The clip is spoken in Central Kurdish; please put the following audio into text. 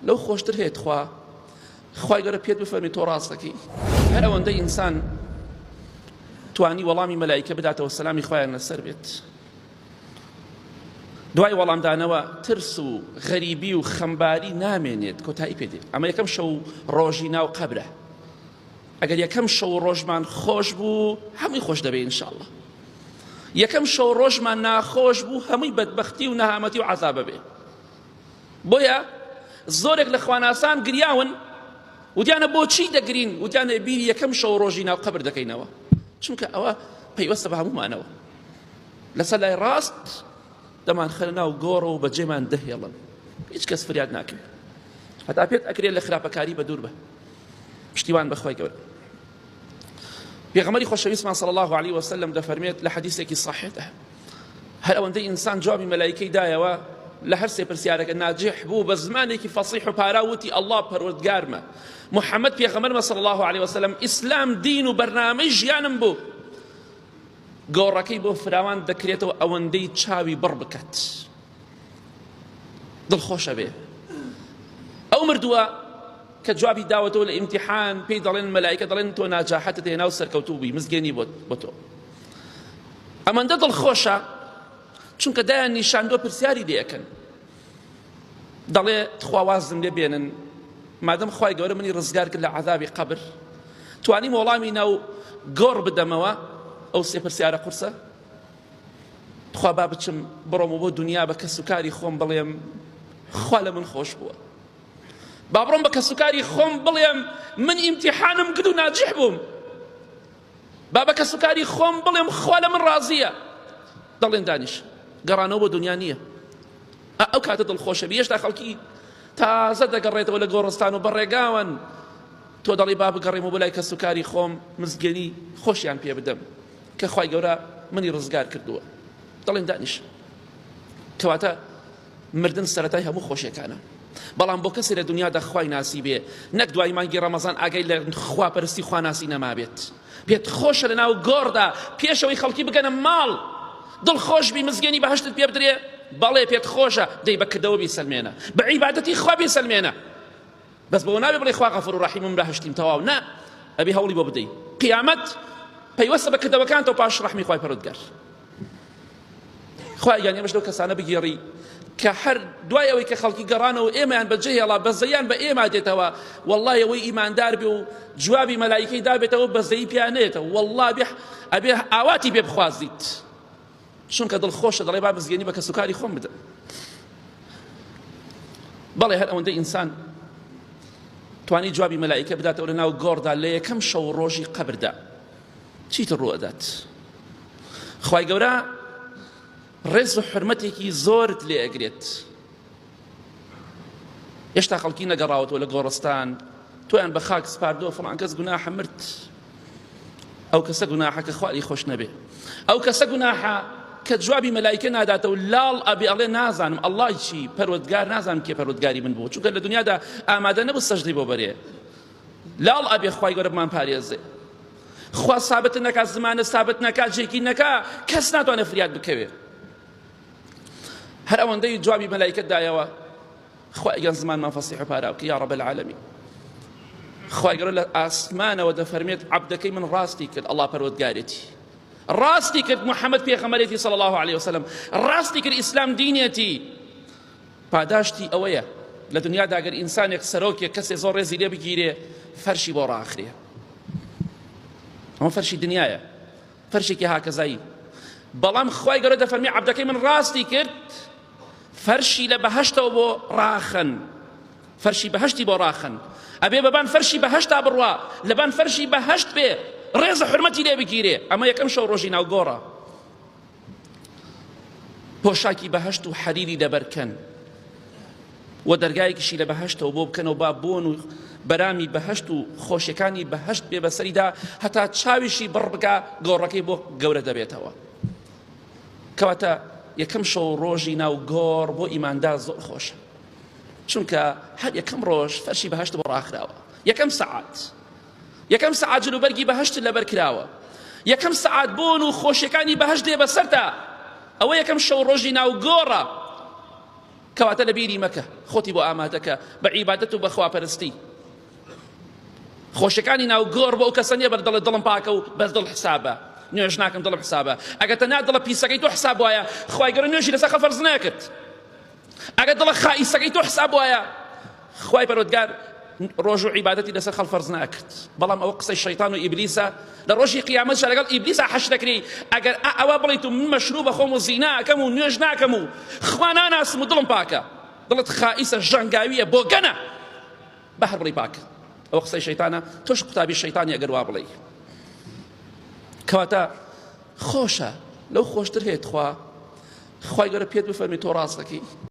لەو خۆشتر هەیە تخوا خوای گەورە پێت بفەرمی تۆ ڕاست دەکەی. هەر ئەوەندەی ئینسان توانی وەڵامی مەلایکە بداتەوە سەلامی خوایان لەسەر بێت دوای وەڵامدانەوە ترس و غەریبی و خەمباری نامێنێت کۆتایی پێدێت ئەمە یەکەم شەو ڕۆژی ناو قەبرە ئەگەر یەکەم شەو ڕۆژمان خۆش بوو هەمووی خۆش دەبێ ئینشاءاللە یەکەم شەو ڕۆژمان ناخۆش بوو هەمووی بەدبەختی و نەهامەتی و عەزابە بێ بۆیە زۆرێک لە خواناسان گریاون وتیانە بۆچی دەگرین وتیانە بیری یەکەم شەو ڕۆژی ناو قەبر دەکەینەوە چونکە ئەوە پەیوەستە بە هەمومانەوە لەسەر لای ڕاست دەمانخەنە ناو گۆڕەوە و بەجێمان دەهێڵن هیچ کەس فریاد ناکەوێت هەتا پێت ئەکرێت لە خراپەکاری بە دوور بە پشتیوان بەخوای گەورە پێغەمبەری خۆشەویستمان صلی الله علیه وسلم دەفەرمێت لە حەدیثێکی صحیحدا هەر ئەوەندەی ئینسان جوابی مەلایکەی دایەوە لە هەر سێ پرسیارەکە ناجح بوو بە زمانێکی فەسیح و پارا وتی ئەڵڵا پەروەردگارمە محەممەد پێغەمبەرمە صلی الله علیه وسلم ئیسلام دین و بەرنامەی ژیانم بوو گۆڕەکەی بۆ فراوان دەکرێتەوە ئەوەندەی چاوی بڕ بکات دڵخۆشە بێ ئەو مردووە کە جوابی داوەتەوە لە ئیمتیحان پێی دەڵێن مەلایکە دەڵێن تۆ ناجاحەتت هێنا و سەرکەوتوو بووی مزگێنی بۆ تۆ ئەمەندە دڵخۆشە چونکە دایان نیشاندووە پرسیاری لێ ئەکەن دەڵێ تخوا وازم لێ بێنن مادەم خوای گەورە منی ڕزگار کرد لە عذابی قەبر توانیم وەڵامی ناو گۆڕ بدەمەوە ئەو سێ پرسیارە قورسە تخوا با بچم بڕۆم بۆ دنیا بە کەس و کاری خۆم بڵێم خوا لە من خۆش بووە با بڕۆم بە کەسوکاری خۆم بڵێم من ئیمتیحانم کرد و ناجح بووم با بە کەسوکاری خۆم بڵێم خوا لە من ڕازیە دەڵێن دانیش گەڕانەوە بۆ دنیا نییە ئەو کاتە دڵخۆشە بی هێشتا خەڵکی تازە دەگەڕێتەوە لە گۆڕستان و بەڕێگاوەن تۆ دەڵی با بگەڕێمەوە بۆ لای کەسوکاری خۆم مزگێنی خۆشیان پێ بدەم کە خوای گەورە منی ڕزگار کردووە دەڵێن دانیش کەواتە مردن سەرەتای هەموو خۆشیەکانە بەڵام بۆ کەسێ لە دنیادا خوای ناسی بێ نەک دوای مانگی ڕەمەزان ئاگای لە خوا پەرستی خوا ناسی نەمابێت پێت خۆشە لە ناو گۆڕدا پێشەوەی خەڵکی بگەنە ماڵ دڵ خۆش بی مزگێنی بەهەشتت پێ بدرێ بەڵێ پێت خۆشە دەی بەکردەوە بیسەلمێنە بە عیبادەتی خوا بیسەلمێنە بەس بەوە نابێ بڵێ خوا غەفور و ڕەحیمم بەهەشتیم تەواو نا ئەبێ هەوڵی بۆ بدەی قیامەت پەیوەستە بە کردەوەکانتەوە پاش ڕەحمی خوای پەروەردگار خوای گیان ئێمەش لەو کەسانە بگێڕی کە هەر دوای ئەوەی کە خەڵکی گەڕانەوە ئێمەیان بەجێ هێڵا بەزەیان بە ئێمە دێتەوە والله ئەوەی ئیماندار بێ و جوابی مەلایکەی دابێتەوە بەزەیی پیان نێتەوە والله بێ ئەبێ ئاواتی پێ بخوازیت چونکە دڵخۆشە دەڵێ با مزگێنی بە کەسوکاری خۆم بدەم بەڵێ هەر ئەوەندە ئینسان توانی جوابی مەلایکە بداتەوە لە ناو گۆڕدا لە یەکەم شەو ڕۆژی قەبردا چیتر ڕوئەدات خوای گەورە ڕێز و حرمەتێکی زۆرت لێ ئەگرێت هێشتا خەڵکی نەگەڕاوەتەوە لە گۆڕستان تۆیان بە خاک سپاردووە فڵان کەس گوناحە مرد ئەو کەسە گوناحە کە خواری خۆش نەبێ ئەو کەسە گوناحە کە جوابی مەلایکە ناداتەوە لاڵ ئەبێ ئەڵێ نازانم ئەڵڵای چی پەروەردگار نازانم کێ پەروەردگاری من بوو چونکە لە دنیادا ئامادە نەبوو سەجدەی بۆ بەرێ لاڵ ئەبێ خوای گەورە بمان پارێزێ خوا سابت نەکا زمانە سابت نەکا جێگیر نەکا کەس ناتوانێت فریاد بکەوێ هەر ئەوەندەی جوابی مەلایکەت دایەوە خوای گەن زمانمان فەسیح و پارا بکە یا رب العالمین خوای گەورە لە ئاسمانەوە دەفەرمێت عەبدەکەی من ڕاستی کرد ئەڵڵا پەروەردگارێتی ڕاستی کرد محەممەد پێغەمبەرێتی صلی الله علیه وسلم ڕاستی کرد ئیسلام دینێتی پاداشتی ئەوەیە لە دنیادا گەر ئینسانێک سەرۆکێک کەسێ زۆر ڕێزی لێ بگیرێ فەرشی بۆ ڕاخرێ ئەمە فەرشی دنیایە فەرشێکی هاکەزایی بەڵام خوای گەورە دەفەرمی عەبدەکەی من ڕاستی کرد فەرشی لە بەهەشتەوە بۆ ڕاخەن فەرشی بەهەشتی بۆ ڕاخەن ئەبێ بەبان فەرشی بەهەشتا بڕوا لەبان فەرشی بەهەشت بێ ڕێز حرمەتی لێ بگیرێ ئەمە یەکەم شەو ڕۆژی ناو گۆڕە پۆشاکی بەهەشت و حەریری لەبەرکەن و دەرگایەکیشی لە بەهەشتەوە بۆ بکەنەوە با بۆن و بەرامی بەهەشت و خۆشیەکانی بەهەشت بێ بەسەریدا هەتا چاویشی بڕ بکا گۆڕەکەی بۆ گەورە دەبێتەوە کەواتە یەکەم شەو ڕۆژی ناو گۆڕ بۆ ئیماندار زۆر خۆشە چونکە هەر یەکەم ڕۆژ فەرشی بەهەشت بۆ ڕاخراوە یەکەم سەعات یەکەم سەعات جلوبەرگی بەهەشت لەبەر کراوە یەکەم سەعات بۆن و خۆشیەکانی بەهەشت دێ بەسەرتا ئەوە یەکەم شەو ڕۆژی ناو گۆڕە. کەواتە لە بیری مەکە، خۆتی بۆ ئامادەکە بە عیبادەت و بە خواپەرستی. خۆشیەکانی ناو گۆڕ بۆ ئەو کەسە نییە بەر دڵێ دڵم پاکە و بەس دڵ حسابە نوێژ ناکەم دڵم حسابە. ئەگەر تەنها دڵە پیسەکەی تۆ حساب وایە خوای گەورە نوێژی لەسەر خەڵک فەرز نەکرد. ئەگەر دڵە خائیسەکەی تۆ حساب وایە خوای پەروەردگار ڕۆژ و عیبادەتی لەسەر خەڵک فەرز ناکرد. بەڵام ئەوە قسەی شەیتان و ئیبلیسە. لە ڕۆژی قیامەتشا لەگەڵ ئیبلیسا حەشر دەکرێی. ئەگەر ئەوە بڵێیت و من مەشروب ئەخۆم و زینا ئەکەم و نوێژ ناکەم و خوا ناناسم و دڵم پاکە، دڵت خائیسە، ژەنگاوییە، بۆگەنە، با هەر بڵێی پاکە. ئەوە قسەی شەیتانە، تۆش قوتابی شەیتانی ئەگەر وا بڵێی. کەواتە خۆشە، لەو خۆشتر هەیە تخوا خوای گەورە پێت بفەرمێ تۆ ڕاست دەکەی.